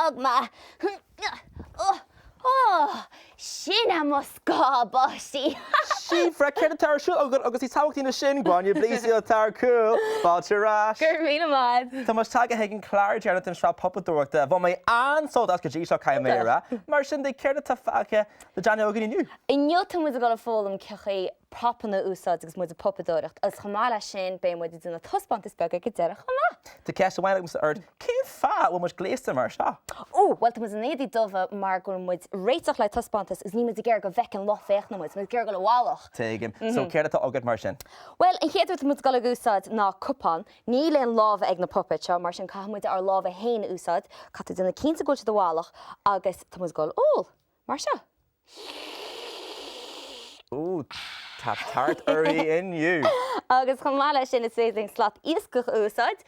Bog mé. Ó, sin é mo scáth, a pháistí. Síofra, céard atá ar siúl agat agus níos tábhachtaí ná sin, Gráinne Bleasdale atá ar cúl, fáilte ar ais. Go raibh míle maith. Tá muid tagtha chuig an clár deireanach den sraith puipeadóireachta. Bhain mé an-sult as go dtí seo, caithfidh mé a rá. Mar sin de, céard atá fágtha le déanamh againn inniu? Inniu tá muid ag dul a foghlaim cén chaoi propanna a úsáid agus muid ag puipeadóireacht agus chomh maith leis sin beidh muid ag déanamh taispeántas beag ag an deireadh chomh maith. Tá ceist amháin agamsa ort, cén fáth a bhfuil muid gléasta mar seo? Ó, bhuel tá muid in éadaí dubha mar go bhfuil muid réiteach le taispeántas agus níl muid ag iarraidh go bhfeiceann lucht féachana muid, tá muid ag iarraidh dul i bhfolach. Tuigim. So céard atá agat mar sin? Bhuel, an chéad rud atá muid ag dul ag úsáid ná cupán. Níl aon lámha ag na puipéid seo, mar sin caithfidh muid ár lámha féin a úsáid. Caithfidh tú déanamh cinnte go bhfuil siad i bhfolach agus tá muid ag dul ól, mar seo. Ooh, tá tart uirthi inniu! Agus chomh maith leis sin, is féidir linn slat iascaigh a úsáid.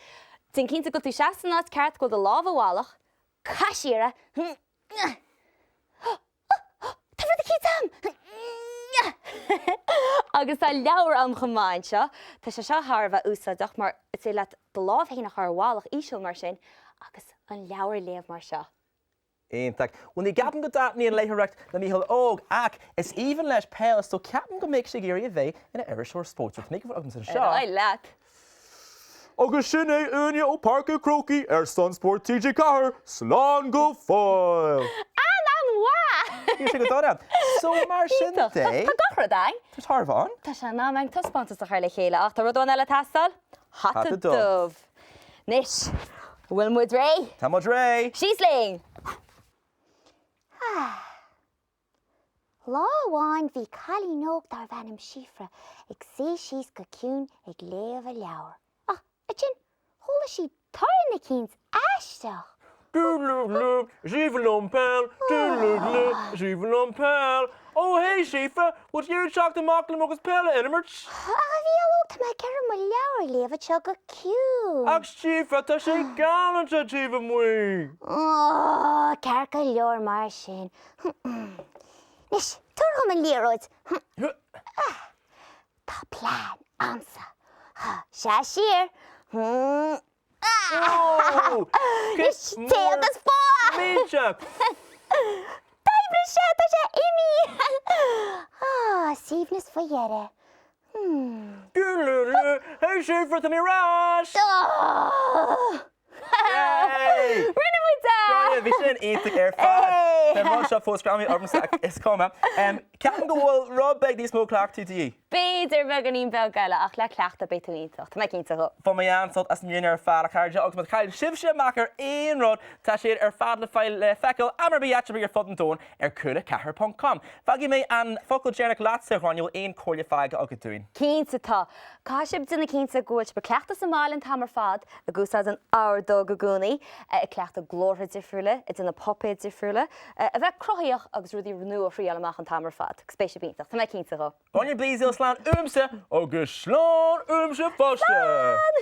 Déan cinnte go bhfuil tú seasta san áit ceart, go bhfuil do lámha i bhfolach. Caith siar é. Tá rud eicínt a'm! Agus tá leabhar a'm chomh maith anseo. Tá sé seo thar a bheith úsáideach mar is féidir leat do lámh féin a chur i bhfolach íseal mar sin agus an leabhar a léamh mar seo. Iontach. Bhuel, ní gceapaim go dtaitníonn léitheoireacht le Mícheál Óg, ach is aoibhinn leis peil, so ceapaim go mbeidh sé ag iarraidh a bheith ina iriseoir spóirt. So tá micreafón agamsa anseo. Ar aghaidh leat. Agus sin é Áine ó Páirc a' Chrócaigh ar son Spórt TG4, slán go fóill! An-an-mhaith! Bhí sé go dona. So mar sin de. Tá gach rud againn. Tá thar a bheith ann. Tá sé in am againn taispeántas a chur le chéile ach tá rud amháin eile ag teastáil. Hata dubh. Anois, an bhfuil muid réidh? Tá muid réidh! Síos linn! Lá amháin bhí cailín óg darbh ainm Síofra ag suí síos go ciúin ag léamh a leabhar. Ach ansin chuala sí torann eicínt aisteach. Dúdlúdlú, is aoibhinn liom peil, dúdlúdlú, is aoibhinn liom peil. Ó hey Síofra, bhfuil tú ag iarraidh teacht amach liom agus peil a imirt? Ach a Mhícheál óg, tá mé ag iarraidh mo leabhar a léamh anseo go ciúin. Ach Síofra, tá sé galánta taobh amuigh. Ó, ceart go leor mar sin. Anois, tabhair dhom an liathróid. Tá plean a'msa. Seas siar. Anois, téigh agus faigh! Millteach! D'oibrigh sé! Tá sé imithe! Ah, suaimhneas faoi dheireadh. Hmm. Hey Síofra, tá mé ar ais! Yay! Rinne muid é! Gráinne, bhí sin iontach ar fad! Tá an rud seo fós greamaithe ormsa ach is cuma. Ceapaim go bhfuil rud beag níos mó cleachtaidh de dhíth. B'fhéidir beagáinín beag eile, ach le cleachtadh beidh tú iontach. Tá mé cinnte dhe. Bhain mé an-sult as inniu ar fad, a chairde, agus má chaill sibhse amach ar aon rud, tá siad ar fad le fáil le feiceáil am ar bith, áit ar bith ar fud an domhain ar cúla4 ponc com. Fágfaidh mé an focal deireanach leatsa, a Ghráinne, bhfuil aon chomhairle fágtha agat dúinn? Cinnte tá. Caithfidh sibh déanamh cinnte go bhfuil sibh ag cleachtadh sa mbaile an t-am ar fad, ag úsáid an ordóg i gcónaí, ag cleachtadh glórtha difriúla, ag déanamh puipéid difriúla, a bheith cruthaíoch agus rudaí nua a thriáil amach an t-am ar fad, agus beidh sibh iontach, tá mé cinnte dhe. Gráinne Bleasdale, slán uaimse agus slán uaimse fosta! Slán!